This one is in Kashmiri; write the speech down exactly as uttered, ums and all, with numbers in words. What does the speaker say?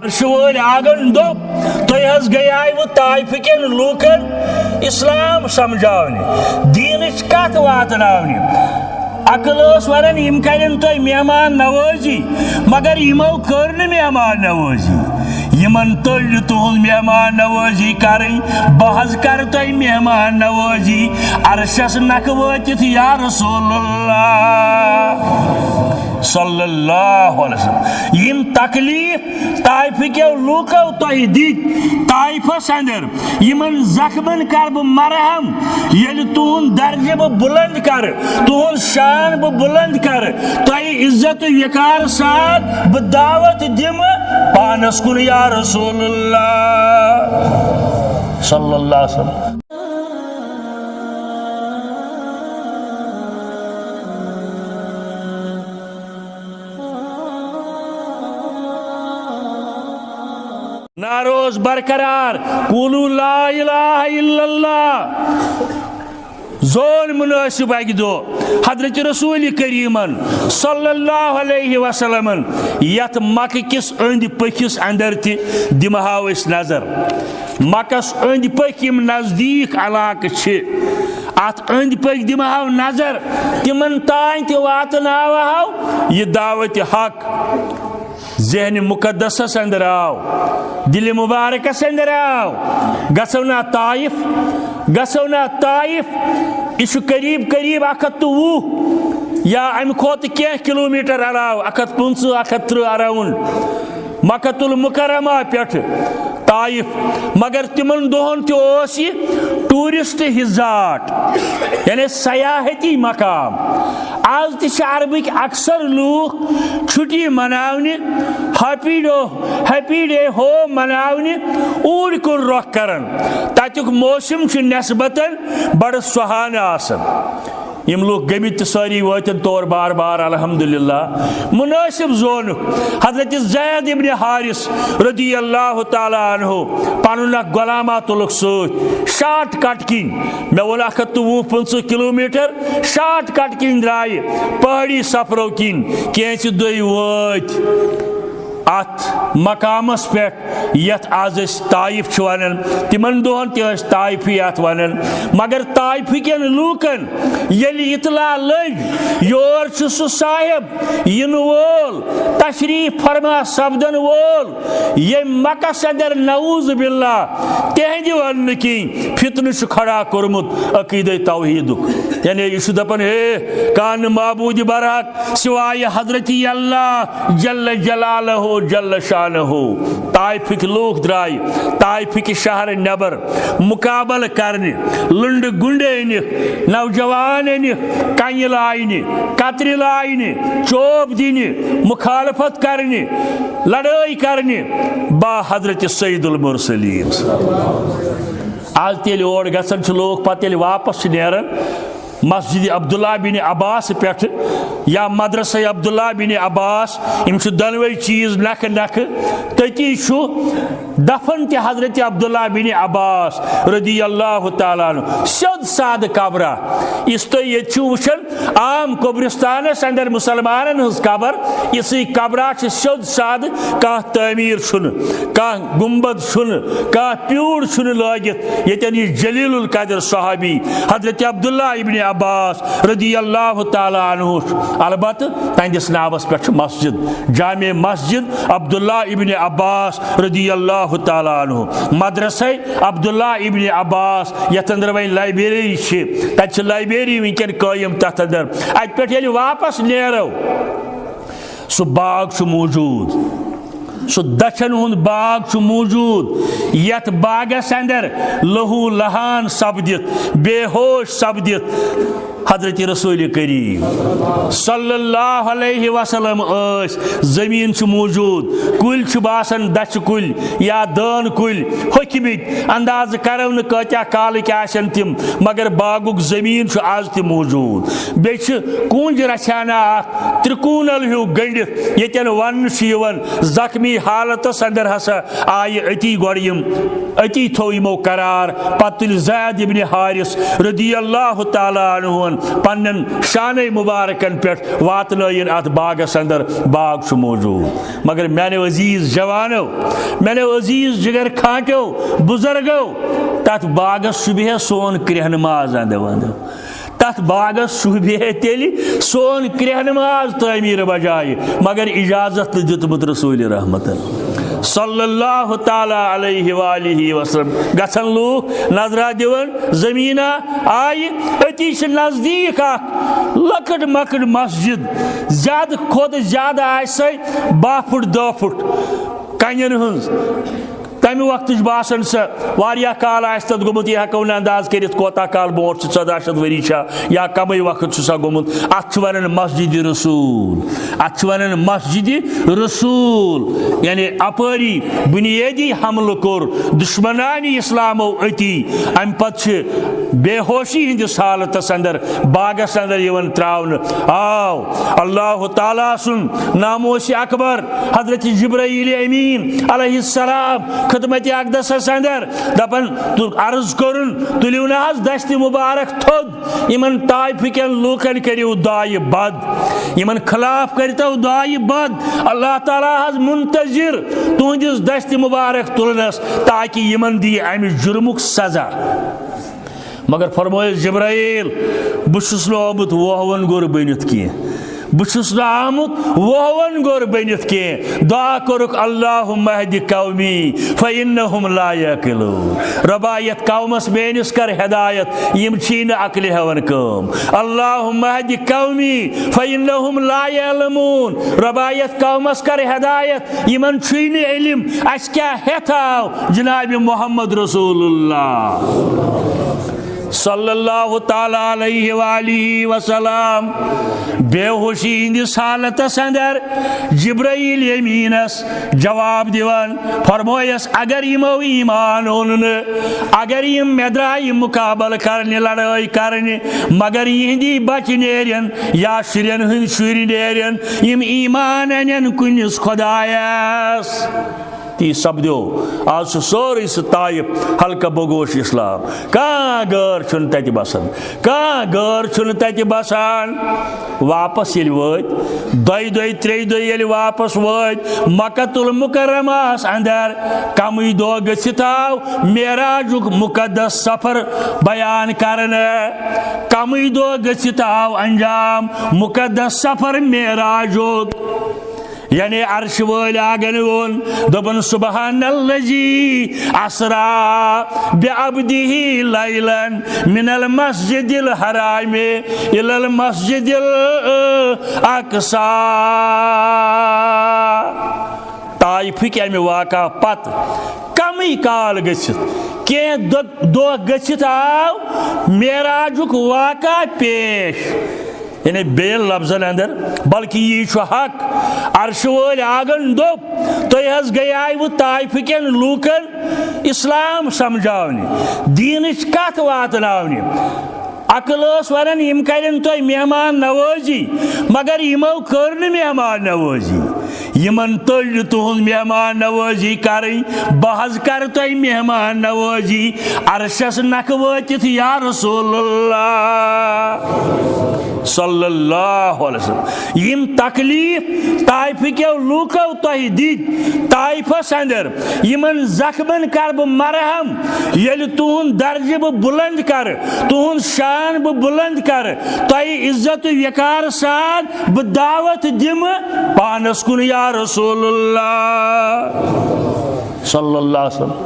عرشہِ وٲلۍ آگن دوٚپ، تُہۍ حظ گٔیاوٕ طائفہٕ کٮ۪ن لوٗکن اسلام سمجھاونہِ، دیٖنٕچ کتھ واتناونہِ۔ عقل ٲس ونان، یِم کرن تۄہہِ مہمان نوٲزی، مگر یِمو کٔر نہٕ مہمان نوٲزی۔ یِمن تٔج نہٕ تُہنٛز مہمان نوٲزی کرٕنۍ، بہٕ حظ کرٕ تۄہہِ مہمان نوٲزی۔ عرشس نکھٕ وٲتِتھ، یا رسول اللہ صلی اللہ علیہ وسلم، یِم تکلیف طائفہٕ کیو لوٗکو تۄہہِ دِتۍ، طائفس اندر یِمن زخمن کر بہٕ مرہم، ییٚلہِ تُہُنٛد درجہٕ بہٕ بلند کرٕ، تُہُنٛد شان بہٕ بلند کرٕ، تۄہہِ عزت و وقار سان بہٕ دعوت دِمہٕ پانس کُن، یا رسول اللہ صلی اللہ علیہ وسلم۔ نعرہ اوس برقرار، قولوا لا الہ الا اللہ۔ زون مناسب اکہِ دۄہ حضرت رسول کریمن صلی اللہ علیہ وسلمن یتھ مکہ کِس أنٛدۍ پٔکِس اندر تہِ دِمہاو أسۍ نظر۔ مکس أنٛدۍ پٔکۍ یِم نزدیٖک علاقہٕ چھِ، اتھ أنٛدۍ پٔکۍ دِمہاو نظر، تِمن تام تہِ واتناوہاو یہِ دعوت حق۔ ذہن مقدسس اندر آو، دل مبارکس اندر آو، گژھو نا طائف، گژھو نا طائف۔ یہِ چھُ قریب قریب اکھ ہتھ تہٕ وُہ یا امہِ کھۄتہٕ کینٛہہ کلومیٹر علاوٕ، اکھ ہتھ پٕنٛژٕہ، اکھ ہتھ ترٕٛہ around مکہ المکرمہ پٮ۪ٹھٕ طائف۔ مگر تِمن دۄہن تہِ اوس یہِ ٹورسٹ ہزاٹ، یعنی سیاحتی مقام۔ آز تہِ چھِ عربٕکۍ اکثر لوٗکھ چھُٹی مناونہِ، happy day, happy day home مناونہِ اوٗرۍ کُن رۄخ کران۔ تتیُک موسم چھُ نسبتاً بڑٕ سہانہٕ آسان۔ یِم لوٗکھ گٔمٕتۍ تہٕ سٲری وٲتۍ تور بار بار، الحمدللہ۔ مناسب زونُکھ۔ حضرت زید ابن حارث رضی اللہ تعالیٰ عنہ پنُن اکھ غلامہ تُلُکھ سۭتۍ، شارٹ کٹ کِنۍ۔ مےٚ ووٚن اکھ ہتھ تہٕ وُہ پٕنٛژٕہ کلومیٹر شارٹ کٹ کِنۍ درٛایہِ پہٲڑی سفرو کِنۍ۔ کینٛژِ دۄہہِ وٲتۍ اتھ مقامس پٮ۪ٹھ یتھ آز أسۍ طائف چھِ ونان، تِمن دۄہن تہِ ٲسۍ طائفی اتھ ونان۔ مگر طائفہٕ کٮ۪ن لوٗکن ییٚلہِ اطلاع لٔج، یور چھُ سُہ صاحب یِنہٕ وول، تشریف فرما سپدن وول، ییٚمۍ مکس اندر نعوذ باللہ تِہنٛدِ وننہٕ کِنۍ فتنہٕ چھُ کھڑا کوٚرمُت عقیدے توحیدُک۔ یعنی یہِ چھُ دپان، ہے، کانٛہہ نہٕ معبوٗدِ برحق سوائے حضرت اللہ جل جلالہ جل شانہ۔ طائفٕکۍ لوٗکھ درٛاے طائفٕکۍ شہرٕ نٮ۪بر مقابلہٕ کرنہِ، لُنڈٕ گُنڈٕ أنِکھ، نوجوان أنِکھ، کنہِ لاینہِ، کترِ لاینہِ، چوب دِنہِ، مخالفت کرنہِ، لڑٲے کرنہِ با حضرت سید المرسلین۔ آز تیٚلہِ اور گژھان چھِ لوٗکھ، پتہٕ ییٚلہِ واپس چھِ نیران، مسجد عبداللہ بن عباس پٮ۪ٹھ یا مدرسہ عبداللہ بن عباس، یِم چھِ دۄنوَے چیٖز نکھٕ نکھٕ۔ تٔتی چھُ دفن تہِ حضرت عبداللہ بن عباس رضی اللہ تعالیٰ عنہ، سیوٚد سادٕ قبرہ۔ یُس تُہۍ ییٚتہِ چھِو وٕچھان، عام قبرستانس اندر مسلمانن ہٕنٛز قبر، یِژھٕے قبرہ چھِ سیوٚد سادٕ، کانٛہہ تعمیٖر چھُنہٕ، کانٛہہ گنبد چھُنہٕ، کانٛہہ پیوٗر چھُنہٕ لٲگِتھ۔ ییٚتٮ۪ن یہِ جلیل القدر صحابی حضرت عبداللہ ابن عباس رضی اللہ تعالیٰ عنہ چھُ، البتہ تہنٛدِس ناوس پٮ۪ٹھ چھِ مسجد، جامع مسجد عبداللہ ابن عباس رضی اللہ تعالیٰ عنہ، مدرسہ عبداللہ ابن عباس، یتھ اندر وۄنۍ لائبریری چھِ، تتہِ چھِ لائبریری وٕنکٮ۪ن قٲیِم۔ تتھ اندر اتہِ پٮ۪ٹھ ییٚلہِ واپس نیرو، سُہ باغ چھُ موجود، سُہ دچھن ہُنٛد باغ چھُ موجود، یتھ باغس اندر لہو لہان سپدِتھ، بے ہوش سپدِتھ حضرت رسول کریم صلی اللہ علیہ وسلم ٲسۍ۔ زمین چھِ موجود، کُلۍ چھِ باسان دچھِ کُلۍ یا دٲن کُلۍ، ہوٚکھمٕتۍ، اندازٕ کرو نہٕ کٲتیاہ کالٕکۍ آسن تِم، مگر باغُک زمین چھُ آز تہِ موجود۔ بیٚیہِ چھِ کُنٛج رژھِ ہنا اکھ ترکونل ہیوٗ گٔنڈِتھ، ییٚتٮ۪ن وننہٕ چھُ یِوان زخمی حالتس اندر ہسا آیہِ أتی گۄڈٕ یِم، أتی تھوٚو یِمو قرار۔ پتہٕ تُلۍ زید ابن حارث رضی اللہ تعالیٰ عنہ پننٮ۪ن شانَے مُبارکَن پٮ۪ٹھ واتنٲیِن اَتھ باغَس اندر۔ باغ چھُ موجود، مگر میانیو عزیز جوانو، میانیو عزیز جگر کھانٹیو، بزرگو، تَتھ باغَس شوٗبہِ ہے سون کرٛیٚہنہٕ ماز اندو اندو۔ تَتھ باغَس شوٗبہِ ہے تیٚلہِ سون کرٛیٚہنہٕ ماز تعمیٖر بجایہِ، مگر اجازت نہٕ دیُتمُت رسول رحمتن صلی اللہ تعالیٰ علیہ وآلہ وسلم۔ گژھن لوٗکھ نظرہ دِوان، زمینہ آیہِ، أتی چھِ نزدیٖک اکھ لۄکٕٹ مۄکٕٹ مسجد، زیادٕ کھۄتہٕ زیادٕ آسہِ سۄ باہ فُٹ، دَہ فُٹ کنٮ۪ن ہٕنٛز۔ تمہِ وقتٕچ باسان سۄ واریاہ کال آسہِ تتھ گوٚمُت، یہِ ہٮ۪کو نہٕ انداز کٔرِتھ کوتاہ کال برونٛٹھ چھُ، ژۄداہ شیٚتھ ؤری چھا یا کمٕے وقت چھُ سۄ گوٚمُت۔ اتھ چھِ ونان مسجد رسول، اتھ چھِ ونان مسجد رسول۔ یعنی اپٲری بنیٲدی حملہٕ کوٚر دشمنانِ اسلامو أتی، امہِ پتہٕ چھِ بے ہوشی ہٕنٛدِس حالتس اندر باغس اندر یِوان تراونہٕ۔ آو اللہ تعالیٰ سُنٛد ناموس اکبر حضرت جبرائیل امین علیہ السلام خدمت اقدسس اندر، دپان، تو عرض کرُن، تُلِو نہ حظ دستِ مبارک تھوٚد، یِمن طائفہٕ کٮ۪ن لوٗکن کٔرِو دعایہِ بد، یِمن خلاف کٔرتو دعایہِ بد۔ اللہ تعالیٰ حظ منتظر تُہنٛدِس دستِ مبارک تُلنس، تاکہ یِمن دِیہِ امہِ جرمُک سزا۔ مگر فرمٲیِس جبرائیل، بہٕ چھُس نہٕ آمُت ووہوَن گوٚر بٔنِتھ کینٛہہ۔ بہٕ چھُس نہٕ آمُت ووہوَن گوٚر بٔنِتھ کینٛہہ۔ دعا کوٚرُکھ، اللہم اہد قومی فإنہم لا یعقلون۔ رۄبا، یَتھ قومس میٲنِس کر ہدایت، یِم چھی نہٕ عقلہِ ہٮ۪وان کٲم۔ اللہم اہد قومی فإنہم لا یعلمون۔ رۄبا، یَتھ قومس کر ہدایت، یِمن چھُے نہٕ علم، اَسہِ کیٛاہ ہٮ۪تھ آو جناب محمد رسول اللہ صلی اللہ تعالیٰ علیہ وآلہ وسلم۔ بے ہوشی ہٕنٛدِس حالتس اندر جبرائیل یمینس جواب دِوان، فرمٲیس، اگر یِمو ایمان اوٚن نہٕ، اگر یِم مےٚ درٛایہِ مقابلہٕ کرنہِ، لڑٲے کرنہِ، مگر یِہنٛدی بچہِ نیرن یا شُرٮ۪ن ہٕنٛدۍ شُرۍ نیرن، یِم ایمان انن کُنِس خدایس۔ تی سپدیو، آز چھُ سورُے سُہ طائف حلقہ بگوش اسلام۔ کانٛہہ غٲر چھُنہٕ تتہِ بسان، کانٛہہ غٲر چھُنہٕ تتہِ بسان۔ واپس ییٚلہِ وٲتۍ، دۄیہِ دۄہہِ، ترٛیٚیہِ دۄہہِ ییٚلہِ واپس وٲتۍ مکہ المکرمس اندر، کمٕے دۄہ گٔژھِتھ آو معراجُک مقدس سفر بیان کرنہٕ۔ کمٕے دۄہ گٔژھِتھ آو انجام مقدس سفر معراجُک۔ یعنی عرش وٲلۍ آگن ووٚن، دوٚپُن، سبحان الذی اسرا بعبدہ لیلا من المسجد الحرام الی المسجد الاقصی۔ طائفٕکۍ امہِ واقعہ پتہٕ کمٕے کال گٔژھِتھ، کینٛہہ دۄ-، دۄہ گٔژھِتھ آو معراجُک واقعہ پیش۔ یعنی بیٚیَن لفظن اندر، بلکہ یی چھُ حق۔ عرشہٕ وٲلۍ آگن دوٚپ، تُہۍ حظ گٔیاوٕ طائفہٕ کٮ۪ن لوٗکن اسلام سمجھاونہِ، دیٖنٕچ کتھ واتناونہِ۔ عقل ٲس ونان، یِم کرن تۄہہِ مہمان نوٲزی، مگر یِمو کٔر نہٕ مہمان نوٲزی۔ یِمن تٔج نہٕ تُہنٛز مہمان نوٲزی کرٕنۍ۔ بہٕ حظ کرٕ تۄہہِ مہمان نوٲزی عرشس نکھٕ وٲتِتھ، یا رسول اللہ صلی اللہ علیہ وسلم۔ یِم تکلیف طائفہٕ کیو لوٗکو تۄہہِ دِتۍ، طائفس اندر یِمن زخمن کرٕ بہٕ مرہم۔ ییٚلہِ تُہُنٛد درجہٕ بہٕ بُلند کرٕ، تُہُنٛد شان بہٕ بُلند کرٕ، تۄہہِ عزت و وقار سان بہٕ دعوت دِمہٕ پانس کُن، یا رسول اللہ صلی اللہ علیہ وسلم۔